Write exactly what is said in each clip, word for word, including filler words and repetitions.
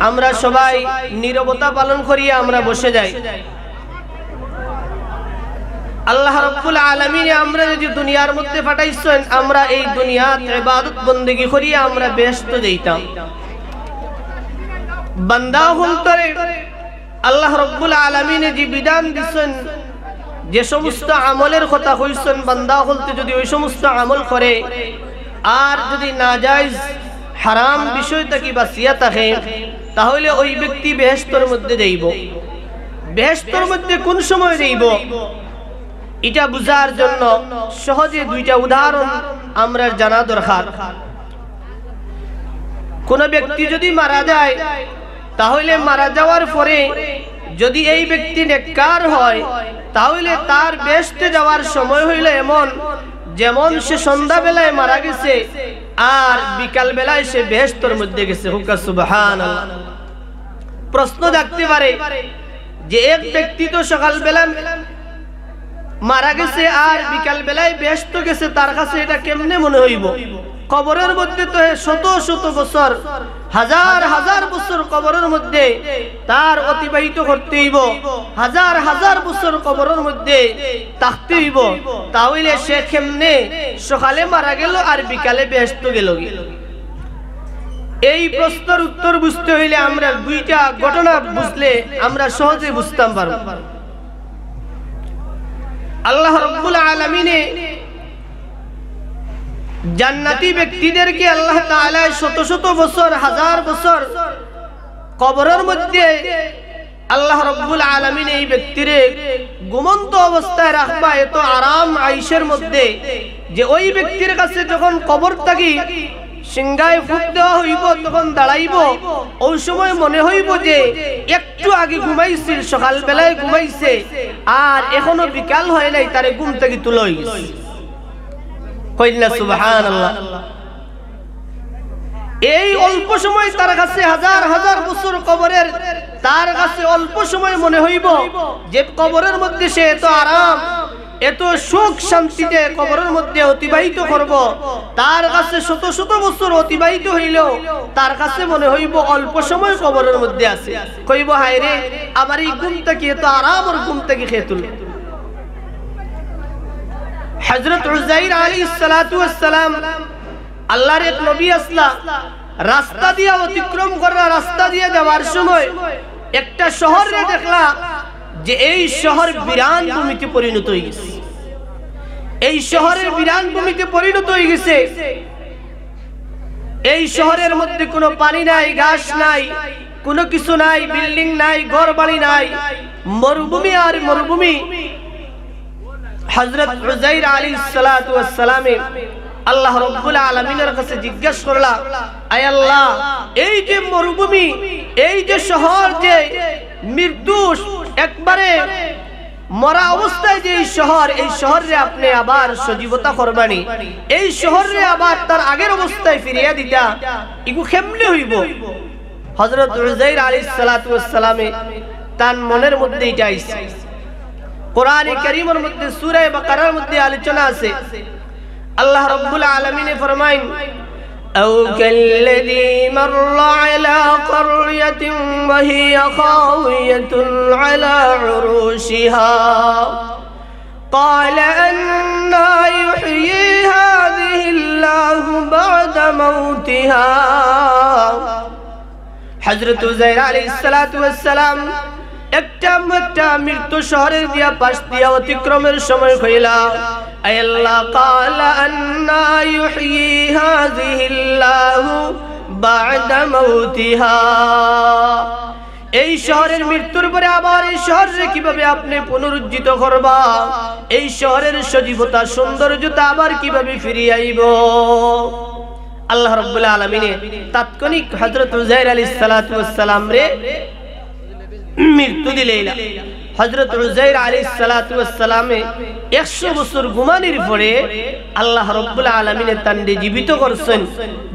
আমরা সবাই নীরবতা পালন করিয়া আমরা বসে যাই। আল্লাহ রাব্বুল আলামিনে আমরারে যে দুনিয়ার মধ্যে পাঠাইছইন, আমরা এই দুনিয়াত ইবাদত বন্দেগি করিয়া আমরা বেহেশত যাইতাম। বান্দা অকলতরে আল্লাহ রাব্বুল আলামিনে যে বিধান দিছইন, যে সমস্ত আমলের কথা কইছইন, বান্দা অকলতে যদি ওই সমস্ত আমল করে, আর যদি নাজায়েজ হারাম বিষয় থাকি বাঁচিয়া থাকে, তাহলে ওই ব্যক্তি বেহেশতর মধ্যে যাইবো। বেহেশতর মধ্যে কোন সময় যাইবো, এটা বুঝার জন্য সহজে দুইটা উদাহরণ আমরার জানা দরকার। কোনো ব্যক্তি যদি মারা যায়, তাহলে মারা যাওয়ার পরে যদি এই ব্যক্তি নেককার হয়, তাহলে তার বেহেশতে যাওয়ার সময় হইল এমন, যেমন সে সন্ধ্যাবেলায় মারা গেছে আর বিকালবেলায় সে বেহেশতর মধ্যে গেছে। কউক্কা সুবহানাল্লাহ। প্রশ্ন জাগতে পারে যে এক ব্যক্তি তো সকালবেলা মারা গেছে আর বিকালবেলায় বেহেশত গেছে, তার কাছে এটা কেমনে মনে হইবো? কবরের মধ্যে তো হে শত শত বছর, হাজার হাজার বছর কবরের মধ্যে তার অতিবাহিত করতে হইবো, হাজার হাজার বছর কবরের মধ্যে থাকতে হইবো। তাহলে সে কেমনে সকালে মারা গেল আর বিকালে বেহেশত গেল গি? এই প্রশ্নর উত্তর বুঝতে হইলে আমরা দুইটা ঘটনা বুঝলে আমরা সহজে বুঝতাম পারব। আল্লাহ রাব্বুল আলামিনে জান্নাতি ব্যক্তিদেরকে আল্লাহ তাআলা শত শত বছর, হাজার বছর কবরের মধ্যে আল্লাহ রাব্বুল আলামিন এই ব্যক্তিরে ঘুমন্ত অবস্থায় রাখবা এত আরাম আয়েশের মধ্যে, যে ওই ব্যক্তির কাছে যখন কবর থাকি সিংহায় ফুক দেওয়া হইব, তখন দাঁড়াইব, ওই সময় মনে হইব যে একটু আগে ঘুমাইছিল, সকালবেলায় ঘুমাইছে, আর এখনো বিকাল হয় নাই, তারে ঘুম থাকি তুলা হই গেছে। কইলা সুবহানাল্লাহ। এই অল্প সময় তার কাছে হাজার হাজার বছর কবরের, তার কাছে অল্প সময় মনে হইব যে কবরের মধ্যে সে এত আরাম, এত সুখ শান্তিতে কবরের মধ্যে অতিবাহিত করব। তার কাছে শত শত বছর অতিবাহিত হইলেও তার কাছে মনে হইব অল্প সময় কবরের মধ্যে আছে। কইব, "হায় রে, আমার এই ঘুম থাকি, এত আরামর ঘুম থাকি কে তুলল?" হযরত উজাইর আলাইহিস সালাতু ওয়াস সালাম আল্লাহর এক নবী আছলা, রাস্তা দিয়া অতিক্রম করলা, রাস্তা দিয়া যাওয়ার সময় একটা শহররে দেখলা যে এই শহর বিরান ভূমিতে পরিণত হই গেছে। এই শহরের বিরান ভূমিতে পরিণত হই গেছে। এই শহরের মধ্যে কোনো পানি নাই, ঘাস নাই, কোনো কিছু নাই, বিল্ডিং নাই, ঘর বাড়ি নাই, মরুভূমি আর মরুভূমি। হযরত উজাইর আলাইহিস সালাতু ওয়াস সালামে আল্লাহ রাব্বুল আলামিনের কাছে জিজ্ঞেস করলা, "আয় আল্লাহ, এই যে মরুভূমি, এই যে শহর, যে মৃত্যু, একবারে মরা অবস্থায় যে এই শহর, এই শহররে আপনে আবার সজীবতা করবানি, এই শহররে আবার তার আগের অবস্থায় ফিরিয়া দিতা, ইগু কেমনে হইব?" হযরত উজাইর আলাইহিস সালাতু ওয়াস সালামে তান মনের মধ্যে এটা আইছে। কোরআনে কারীমের মধ্যে সূরা বাকারার মধ্যে আলোচনা আছে। আল্লাহ রাব্বুল আলামিনে ফরমাইন, "আও কাল্লাযী মাররা আলা ক্বারইয়াতিন ওয়া হিয়া খাওয়িয়াতুন আলা উরুশিহা, ক্বালা আন্না ইউহয়ী হাযিহিল্লাহু বা'দা মাউতিহা।" হযরত উজাইর আলাইহিস সালাতু ওয়াস সালাম একটা, একটা মৃত্যু শহরের দিয়া পাশ দিয়া অতিক্রমের সময় কইলা, "আয় আল্লাহ, ক্বালা আন্না ইউহয়ী হাযিহিল্লাহু বা'দা মাউতিহা।" এই শহরের মৃত্যুর পরে আবার এই শহররে কিভাবে আপনে পুনরুজ্জীবিত করবা, এই শহরের সজীবতা, সৌন্দর্যতা আবার কিভাবে ফিরিয়া আইব? আল্লাহ রাব্বুল আলামিনে তাৎক্ষণিক হযরত উজাইর আলাইহিস সালাতু ওয়াস সালামরে মৃত্যু দিলাইলা। হযরত উজাইর আলাইহিস সালাতু ওয়াস সালামে একশো বছর ঘুমানির পরে আল্লাহ রাব্বুল আলামিনে তানরে জীবিত করছইন।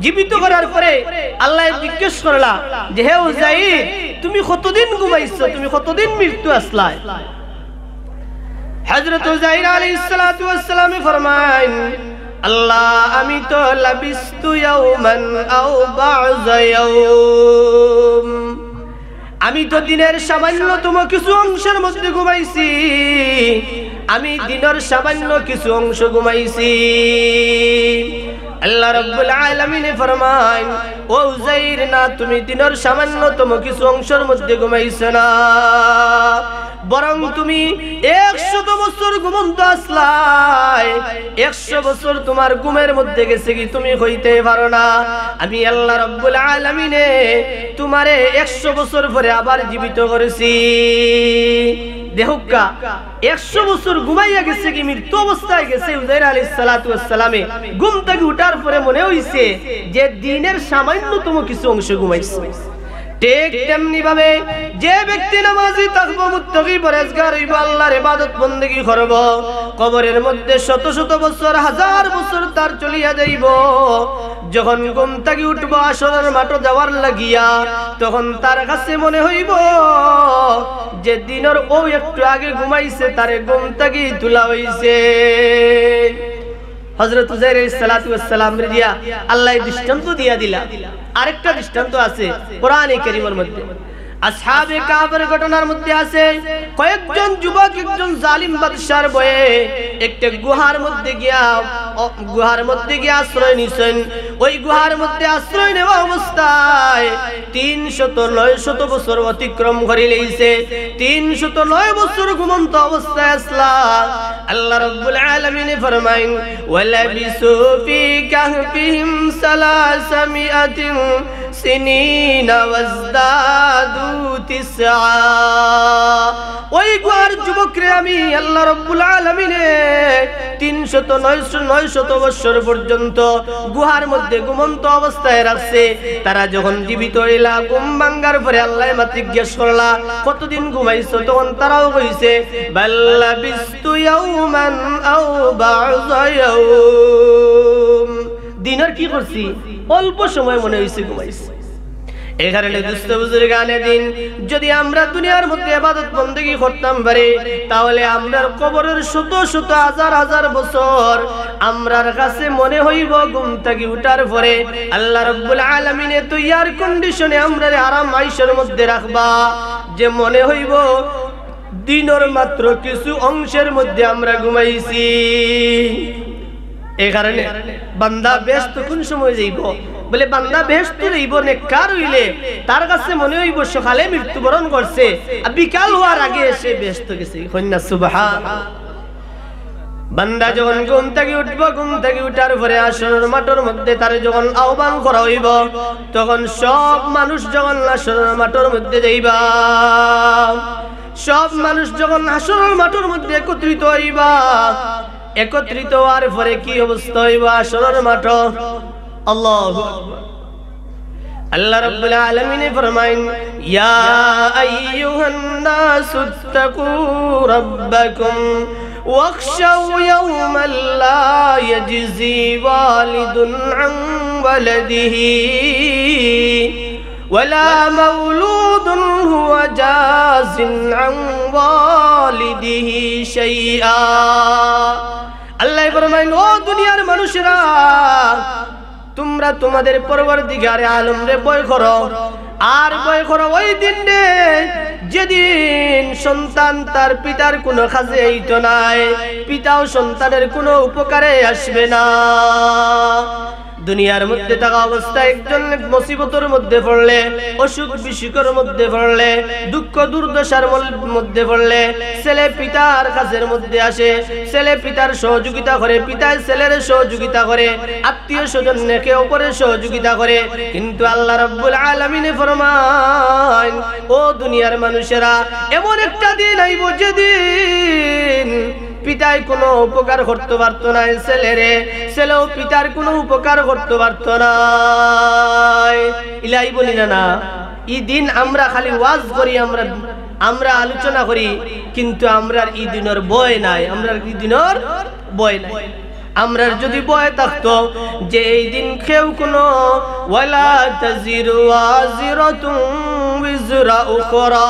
জীবিত করার পরে আল্লায় জিজ্ঞেস করলা যে, "হে উজাইর, তুমি কতদিন ঘুমাইছো? তুমি কতদিন মৃত্যু আছলায়?" হযরত উজাইর আলাইহিস সালাতু ওয়াস সালামে ফরমাইন, "আল্লাহ, আমি তো লাবিস্তু ইয়াওমান আও বা'যা ইয়াওম।" আমি তো দিনের সামান্যতম কিছু অংশের মধ্যে ঘুমাইছি, আমি দিনের সামান্য কিছু অংশ ঘুমাইছি। আল্লাহ রাব্বুল আলামিনে ফরমাইন, "ও উজাইর, না, তুমি দিনের সামান্যতম কিছু অংশের মধ্যে ঘুমাইছো না, বরং তুমি একশত বছর ঘুমন্ত আছলায়, একশো বছর তুমার ঘুমের মধ্যে গেছে গি তুমি কইতে পারো না। আমি আল্লাহ রাব্বুল আলামিনে তুমারে একশো বছর পরে আবার জীবিত করছি।" দেখউক্কা, একশো বছর ঘুমাইয়া গেছে গি, মৃত্যু অবস্থায় গেছে উজাইর আলাইহিস সালাতু ওয়াস সালামে। ঘুম থাকি উঠার পরে মনে অইছে যে দিনের সামান্যতম কিছু অংশ ঘুমাইছে। ঠিক তেমনি ভাবে যে ব্যক্তি নামাজি থাকবো, মুত্তাকি পরহেজগার অইবো, আল্লাহর ইবাদত বন্দেগি করবো, কবরের মধ্যে শত শত বছর, হাজার বছর তার চলিয়া যাইবো। যখন ঘুম থাকি উঠবো হাশরর মাঠো যাওয়ার লাগিয়া, তখন তার কাছে মনে অইবো যে দিনের অউ একটু আগে ঘুমাইছে, তারে ঘুম থাকি তুলা অইছে। হযরত উজাইর আলাইহিস সালাতু ওয়াস সালামরে দিয়া আল্লায় দৃষ্টান্ত দিয়া দিলা। আরেকটা দৃষ্টান্ত আছে কোরআনে কারীমের মধ্যে, আসহাবে কাহফের ঘটনার মধ্যে আছে। কয়েকজন যুবক একজন জালিম বাদশার ভয়ে একটা গুহার মধ্যে গিয়া, অ, গুহার মধ্যে গিয়া আশ্রয় নিছেন। ওই গুহার মধ্যে আশ্রয় নেওয়া অবস্থায় তিনশত নয়শত বছর অতিক্রম করি লইছে। তিনশত নয় বছর ঘুমন্ত অবস্থায় আছলা। আল্লাহ রাব্বুল আলামিনে ফরমাইন, "ওয়ালাবিসু ফি কাহফিহিম সালাসামিআতিন সিনিনা ওয়াজদাদু তিসআ।" ওই গুহার যুবকরে আমি আল্লাহ রাব্বুল আলামিনে তিনশত নয়শত বছর পর্যন্ত গুহার মধ্যে ঘুমন্ত অবস্থায় রাখছে। তারা যখন জীবিত অইলা, ঘুম ভাঙ্গার পরে আল্লায় মাত্র জিজ্ঞেস করলা, "কতদিন ঘুমাইছো?" তখন তারাও কইছে, "বাল লাবিস্তু ইয়াওমান আও বা'দা ইয়াওম।" দিনের কি করছি? অল্প সময় মনে অইছে ঘুমাইছি। এই কারণে দোস্ত বুজুর্গানে দিন, যদি আমরা দুনিয়ার মধ্যে ইবাদত বন্দেগি করতাম পারি, তাহলে আমরার কবরের শত শত হাজার হাজার বছর আমরার কাছে মনে অইবো ঘুম থাকি উঠার পরে আল্লাহ রাব্বুল আলামিনে তৈয়ার কন্ডিশনে আমরারে আরাম আইশর মধ্যে রাখবা, যে মনে অইবো দিনর মাত্র কিছু অংশের মধ্যে আমরা ঘুমাইছি। এই কারণে বান্দা বেহেস্তো কোন সময় যাইবো? বলে, বান্দা বেহেস্তো যাইবো নেককার অইলে, তার কাছে মনে অইবো সকালে মৃত্যুবরণ করছে, আর বিকাল অওয়ার আগে সে বেহেস্তো গেছে। কইন না সুবহান। বান্দা যখন ঘুম থাকি উঠবো, ঘুম থাকি উঠার পরে হাশরর মাঠর মধ্যে তারে যখন আহ্বান করা অইবো, তখন সব মানুষ যখন হাশরর মাঠর মধ্যে যাইবা, সব মানুষ যখন হাশরর মাঠর মধ্যে একত্রিত অইবা, একত্রিত অওয়ার পরে কি অবস্থা অইবো হাশরর মাঠো? আল্লাহু আকবার। আল্লাহ রাব্বুল আলামিনে ফরমাইন, "ইয়া আইয়ুহান নাসু ইত্তাকু রাব্বাকুম ওয়াখশাউ ইয়াওমান লা ইয়াজজি ওয়ালিদুন আন ওয়ালাদিহি ওয়ালা মাউলুদুন হুয়া জাজিন আন ওয়ালিদিহি শাইআ।" আল্লায় ফরমাইন, "ও দুনিয়ার মানুষেরা, তুমরা তুমাদের পরওয়ারদিগারে আলমরে ভয় করো, আর ভয় করো ওই দিনরে, যেদিন সন্তান তার পিতার কুনু কাজে আইতো নায়, পিতাও সন্তানের কুনু উপকারে আসবে না।" দুনিয়ার মধ্যে থাকা অবস্থায় একজন মুসিবতর মধ্যে পড়লে, অসুখ বিসুখর মধ্যে পড়লে, দুঃখ দুর্দশার মল-, মধ্যে পড়লে, ছেলে পিতার কাজের মধ্যে আসে, ছেলে পিতার সহযোগিতা করে, পিতায় ছেলের সহযোগিতা করে, আত্মীয় স্বজন একে অপরের সহযোগিতা করে। কিন্তু আল্লাহ রাব্বুল আলামিনে ফরমাইন, ও দুনিয়ার মানুষেরা, এমন একটা দিন আইবো যেদিন পিতায় কুনু উপকার করতো পারতো নায় ছেলেরে, ছেলেও পিতার কুনু উপকার করতো পারতো নায়। ইলা আইবো নি না? না, ই দিন আমরা খালি ওয়াজ করি, আমরা, আমরা আলোচনা করি, কিন্তু আমরার ই দিনর ভয় নাই, আমরার ই দিনর ভয় নাই। আমরার যদি ভয় থাকতো যে এই দিন কেউ কুনু, ওয়ালা তাজিরু ওয়াজিরাতুন উজরা উখরা,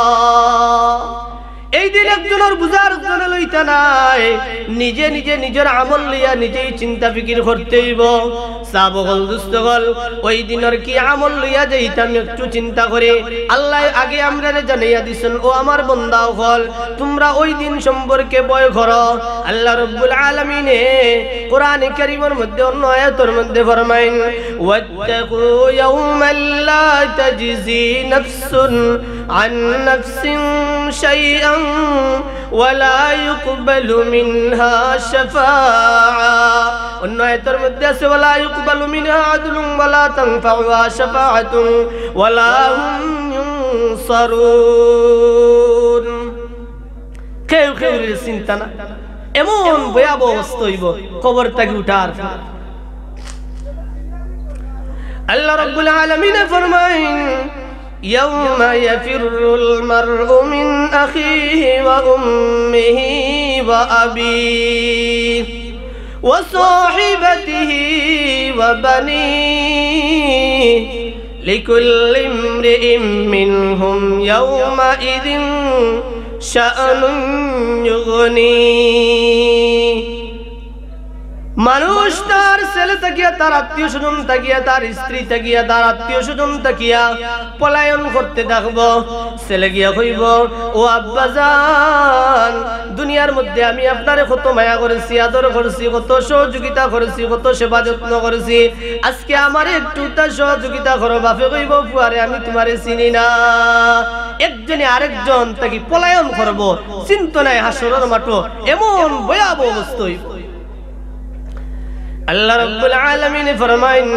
এই দিন একজনর বুঝা আরকজনে লইতা নায়, নিজে নিজে নিজর আমল লইয়া নিজেউ চিন্তা ফিকির করতে অইবো। সাব অকল, দুস্ত অকল, ওই দিনর কি আমল লইয়া যাইতাম একটু চিন্তা করি। আল্লায় আগে আমরারে জানাইয়া দিছইন, ও আমার বন্দা অকল, তুমরা ওই দিন সম্পর্কে ভয় করো। আল্লাহ রব্বুল আলামিনে কোরআনে কারীমর মধ্যে অন্য আয়াতর মধ্যে ফরমাইন, "ওয়াত্তাকু ইয়াওমান লা তাজজি নাফসুন আন নাফসিন শাইআন ওয়া লা ইউকবালু মিনহা শাফাআ।" অন্য আয়াতর মধ্যে আছে, "ওয়া লা ইউকবালু মিনহা আদলুন ওয়া লা তানফাউহা শাফাআতুন ওয়া লা হুম ইউনসারুন।" কেউ কেউরে চিন্তা না, এমন ভয়াবহ অবস্থা অইবো কবর থাকি উঠার পরে। আল্লাহ রাব্বুল আলামিনে ফরমাইন, "ইয়াউমা ইয়াফিররুল মারউ মিন আখিহি ওয়া উম্মিহি ওয়া আবিহি ওয়া সাহিবাতিহি ওয়া বানিহি।" লিকুল্লি ইমরিইম মিনহুম ইয়াউমাইযিন শাআনুন ইউগনি। মানুষ তার ছেলে থাকিয়া, তার আত্মীয় স্বজন থাকিয়া, তার স্ত্রী থাকিয়া, তার আত্মীয় স্বজন থাকিয়া পলায়ন করতে থাকবো। ছেলে গিয়া কইবো, "ও আব্বাজান, দুনিয়ার মধ্যে আমি আপনারে কত মায়া করছি, আদর করছি, কত সহযোগিতা করছি, কত সেবা যত্ন করছি, আজকে আমারে একটুতা সহযোগিতা করো।" বাপে কইবো, "পুয়ারে, আমি তুমারে চিনি না।" একজনে আরেকজন থাকি পলায়ন করবো, চিনতো নায় হাশরর মাঠো, এমন ভয়াবহ অবস্থা অইবো। আল্লাহ রাব্বুল আলামিনে ফরমাইন,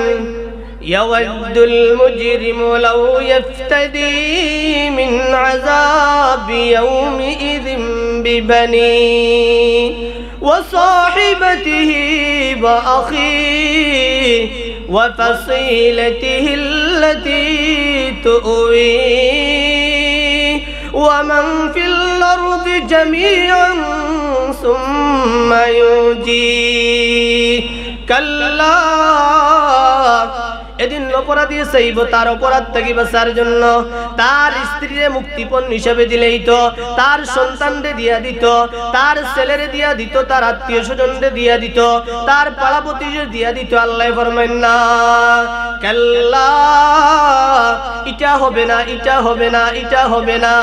"ইয়াওয়াদ্দুল মুজরিমু লাউ ইয়াফতাদি মিন আযাবি ইয়াউমিইযিন বিবানিহি ওয়া সাহিবাতিহি ওয়া আখিহি ওয়া ফাসিলাতিহিল্লাতী তুউইহি ওয়া মান ফিল আরদি জামিআন সুম্মা ইউনজিহি।" কাল্লা, এদিন অপরাধী চাইবো তার অপরাধ থাকি বাঁচার জন্য, তার স্ত্রীরে মুক্তিপণ হিসাবে দিলাইতো, তার সন্তানরে দিয়া দিতো, তার ছেলেরে দিয়া দিতো, তার আত্মীয় স্বজনরে দিয়া দিতো, তার পাড়া প্রতিবেশীরে দিয়া দিতো। আল্লায় ফরমাইন না, কাল্লা, ইটা হবে না, ইটা হবে না, ইটা হবে না।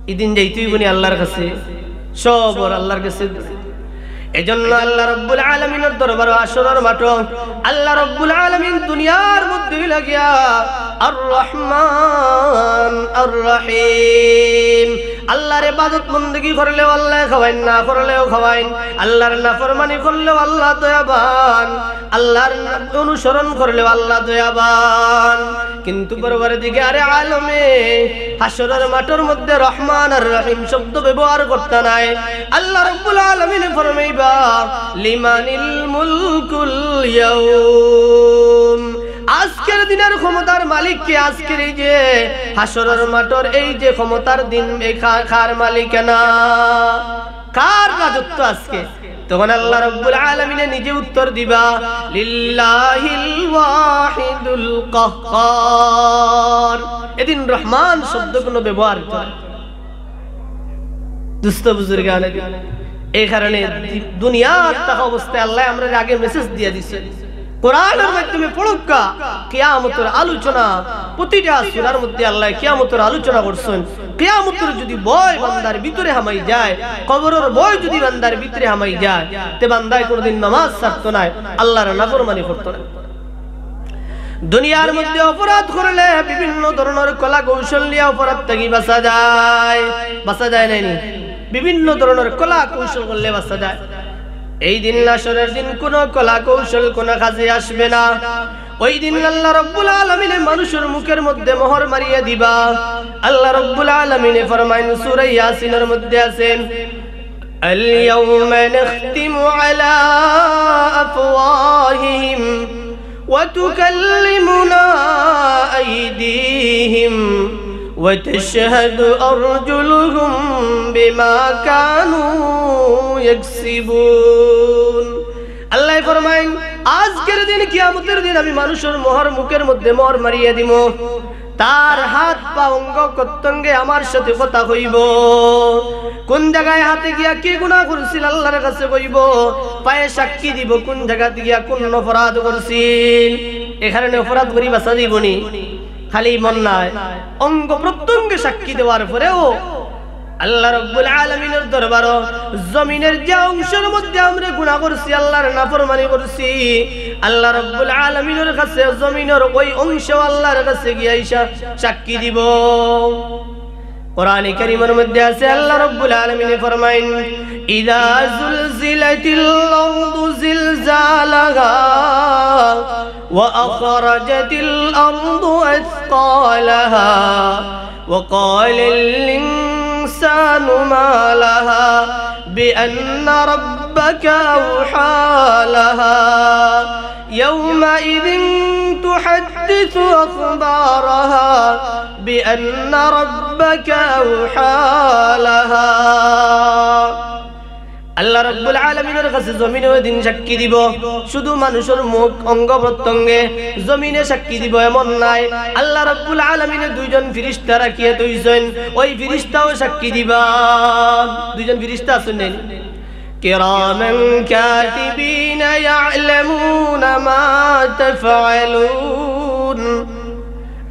ইদিন যাইতে অইবো নি আল্লাহর কাছে, সবর আল্লাহর কাছে। এজন্য আল্লাহ রাব্বুল আলামিনর দরবারো হাশরর মাঠো আল্লাহ রাব্বুল আলামিন দুনিয়ার মধ্যে লাগিয়া আর রহমান আর রহিম, আল্লাহর ইবাদত বন্দেগি করলেও আল্লায় খাওয়াইন, না করলেও খাওয়াইন, আল্লাহর নাফরমানি করলেও আল্লাহ দয়াবান, আল্লাহর অনুসরণ করলেও আল্লাহ দয়াবান। কিন্তু পরওয়ারদিগারে আলমে হাশরর মাঠর মধ্যে রহমান আর রহিম শব্দ ব্যবহার করতা নায়। আল্লাহ রাব্বুল আলামিনে ফরমাইবা, "লিমানিল মুলকুল ইয়াউম।" আজকের দিনের ক্ষমতার মালিক কে? আজকের এই যে হাশরর মাঠর এই যে ক্ষমতার দিন, এই কা-, কার মালিকানা, কার রাজত্ব আজকে? তখন আল্লাহ রাব্বুল আলামিনে নিজে উত্তর দিবা, "লিল্লাহিল ওয়াহিদুল কাহহার।" এদিন রহমান শব্দ কোনো ব্যবহার করে। দুস্ত বুজুর্গানে, এই কারণে দি-, দুনিয়ার থাকা অবস্থায় আল্লায় আমরারে আগে মেসেজ দিয়া দিছে। কোরআনর মাধ্যমে পড়উক্কা, কিয়ামতর আলোচনা, প্রতিটা সূরার মধ্যে আল্লায় কিয়ামতর আলোচনা করছইন। কিয়ামতর যদি ভয় বান্দার ভিতরে হামাই যায়, কবরর ভয় যদি বান্দার ভিতরে হামাই যায়, তে বান্দায় কোনোদিন নামাজ ছাড়তো নায়, আল্লাহর নাফরমানি করতো নায়। দুনিয়ার মধ্যে অপরাধ করলে বিভিন্ন ধরনর কলা কৌশল নিয়া অপরাধ থাকি বাঁচা যায়, বাঁচা যায় নানি? বিভিন্ন ধরনর কলা কৌশল করলে বাঁচা যায়। এই দিন হাশরর দিন কোনো কলা কৌশল কোনো কাজে আসবে না। ওই দিন আল্লাহ রাব্বুল আলামিনে মানুষর মুখর মধ্যে মোহর মারিয়া দিবা। আল্লাহ রাব্বুল আলামিনে ফরমাইন, সূরা ইয়াসিনর মধ্যে আছে, "আল ইয়াউমা নাখতিমু আলা আফওয়াহিহিম ওয়া তুকাল্লিমুনা আইদিহিম ওয়া তাশহাদু আরজুলুহুম বিমা কানু ইয়াকসিবুন।" আল্লায় ফরমাইন, আজকের দিন, কিয়ামতর দিন আমি মানুষর মোহর, মুখর মধ্যে মোহর মারিয়া দিমু। তার হাত পা অঙ্গ প্রত্যঙ্গে আমার সাথে কথা কইবো। কোন জাগায় হাতে গিয়া কি গুনাহ করছিল আল্লার কাছে কইবো, পায়ে সাক্ষী দিবো, কোন জাগাত গিয়া কোন অপরাধ করছিল। এ কারণে অপরাধ করি বাঁচা যাইবো নি? খালি মন নায়, অঙ্গ প্রত্যঙ্গে সাক্ষী দেওয়ার পরেও আল্লা রাব্বুল আলামিনর দরবারো জমিনর যে অংশর মধ্যে আমরা গুনাহ করছি, আল্লার নাফরমানি করছি, আল্লা রাব্বুল আলামিনর কাছে জমিনর ওই অংশ আল্লার কাছে গিয়া ইসা সাক্ষী দিবো। কোরআনে কারীমর মধ্যে আছে, আল্লা রাব্বুল আলামিনে ফরমাইন, "ইযা যুলজিলাতিল আরদু জিলজালাহা ওয়া আখরাজাতিল আরদু আসকালাহা ওয়া ক্বালাল ইনসানু মা লাহা বিআন্না রাব্বাকা আওহা লাহা।" يومئذ تحدث أخبارها بأن ربك أوحى لها। আল্লা রাব্বুল আলামিনর কাছে জমিনে ওই দিন সাক্ষী দিবো, শুধু মানুষর মুখ, অঙ্গ প্রত্যঙ্গে জমিনে সাক্ষী দিবো এমন নায়। আল্লা রাব্বুল আলামিনে দুইজন ফিরিস্তা রাখিয়া থইছইন, ওই ফিরিস্তাও সাক্ষী দিবা। দুইজন ফিরিস্তা আছইন নি? كراما كاتبين يعلمون ما تفعلون।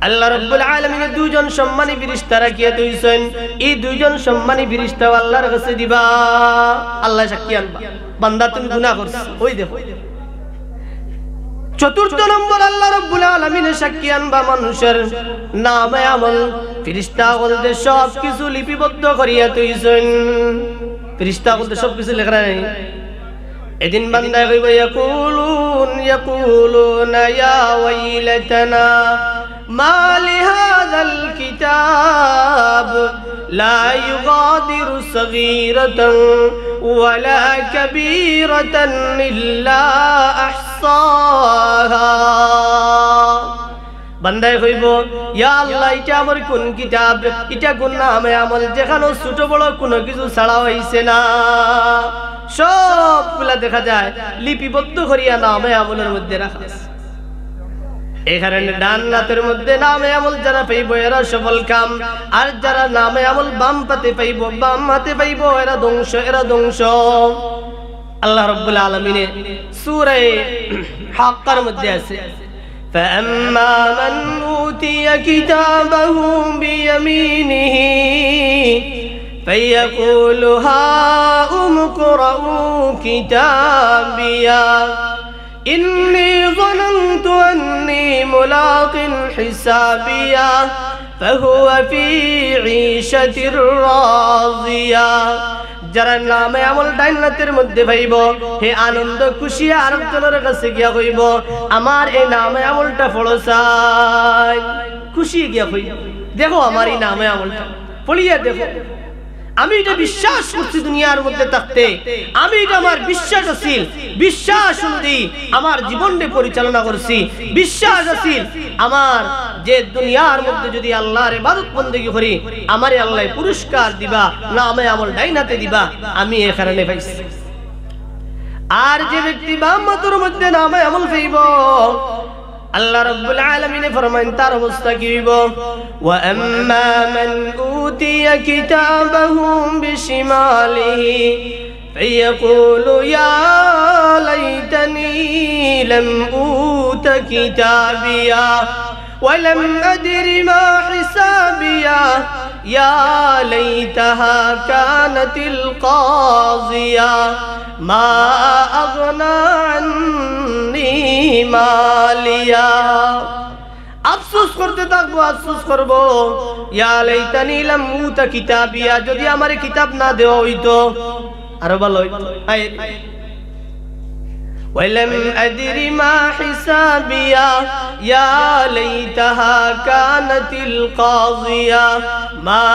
আল্লা রাব্বুল আলামিনে দুইজন সম্মানী ফিরিস্তা রাখিয়া থইছইন। ই দুইজন সম্মানী ফিরিস্তাও আল্লার কাছে দিবা, আল্লায় সাক্ষী আনবা, "বান্দা, তুমি গুনাহ করছো।" ওই দেখো, চতুর্থ নম্বর আল্লা রাব্বুল আলামিনে সাক্ষী আনবা মানুষর নামে আমল। ফিরিস্তা অকলতে সব কিছু লিপিবদ্ধ করিয়া থইছইন। ফিরিস্তা অকলতে সব কিছু লেখরা নাই। এদিন বান্দায় কইবো, يقولون، يقولون يا ويلتنا ما لهذا الكتاب لا يغادر صغيرة ولا كبيرة إلا أحصاها। বান্দায় কইবো, "ইয়া আল্লা, ইটা আমার কোন কিতাব, ইটা কোন নামে আমল, যেখানো ছোট বড় কুনু কিছু ছাড়া অইছে না?" সবগুলা দেখা যায় লিপিবদ্ধ করিয়া নামে আমলর মধ্যে রাখা আছে। এই কারণে ডান হাতর মধ্যে নামে আমল যারা পাইবো, এরা সফল কাম, আর যারা নামে আমল বাম পাতে পাইবো, বাম হাতে পাইবো, এরা ধ্বংস, এরা ধ্বংস। আল্লা রাব্বুল আলামিনে সূরা হাক্কার মধ্যে আছে, فأما من أوتي كتابه بيمينه فيقول هاؤم اقرءوا كتابيه إني ظننت أني ملاق حسابيه فهو في عيشة راضية। যারা নামে আমল ডাইন হাতর মধ্যে পাইবো, হে আনন্দ খুশি আরকজনর কাছে গিয়া কইবো, "আমার এই নামে আমলটা পড়ো চাই।" খুশি গিয়া কইবো, "দেখো আমার এই নামে আমলটা, পড়িয়া দেখো।" আমি ইটা বিশ্বাস করছি দুনিয়ার মধ্যে থাকতে, আমি ইটা আমার বিশ্বাস আছিল, বিশ্বাস অনুযায়ী আমার জীবনরে পরিচালনা করছি, বিশ্বাস আছিল আমার যে দুনিয়ার মধ্যে যদি আল্লার ইবাদত বন্দেগি করি, আমারে আল্লায় পুরস্কার দিবা, নামে আমল ডাইন হাতে দিবা, আমি এ কারণে পাইছি। আর যে ব্যক্তি বাম হাতর মধ্যে নামে আমল পাইবো, আল্লা রাব্বুল আলামিনে ফরমাইন, তার অবস্থা কি অইবো? وأما من أوتي كتابه بشماله فيقول يا ليتني لم أوت كتابيه ولم أدر ما حسابيه يا ليتها كانت القاضية ما أغنى عني ماليه। আফসোস করতে থাকবো, আফসোস করবো, ইয়া লাইতানি লাম উতা কিতাবিয়া, যদি আমারে কিতাব না দেওয়া অইতো, আরো ভালা অইতো। আয়, ولم أدر ما حسابيه يا ليتها كانت القاضية ما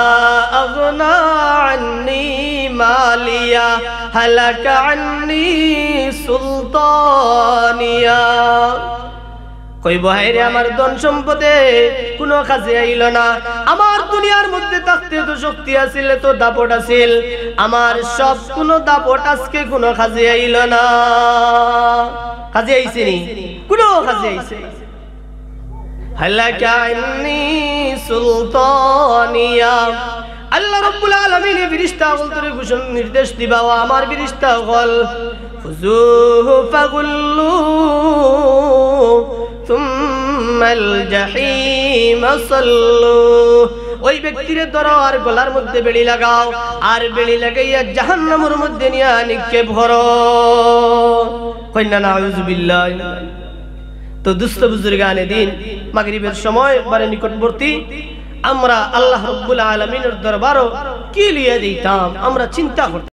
أغنى عني ماليه هلك عني سلطانيه। কইবো, হায়রে, আমার ধন সম্পদে কুনু কাজে আইলো না। আমার দুনিয়ার মধ্যে থাকতে তো শক্তি আছিল, তো দাপট আছিল, আমার সব কুনু দাপট আজকে কুনু কাজে আইলো না। কাজে আইছে নি? কুনু কাজে আইছে না। هلك عني سلطانيا। আল্লাহ রাব্বুল আলামিনে ফিরিস্তা অকলরে ঘোষণা নির্দেশ দিবা, ও আমার ফিরিস্তা অকল, খুযুহু ফাগুল্লুহু সুম্মাল জাহিমা সাল্লুহু। ওই ব্যক্তিরে ধরো আর গলার মধ্যে বেড়ি লাগাও, আর বেড়ি লাগাইয়া জাহান্নামের মধ্যে নিয়া নিক্ষেপ করো। কইন না নাউজুবিল্লাহ। তো দোস্ত বুজুর্গানে দিন, মাগরিবের সময় বারে নিকটবর্তী, আমরা আল্লাহ রাব্বুল আলামিনের দরবারো কি লইয়া যাইতাম, আমরা চিন্তা করতাম।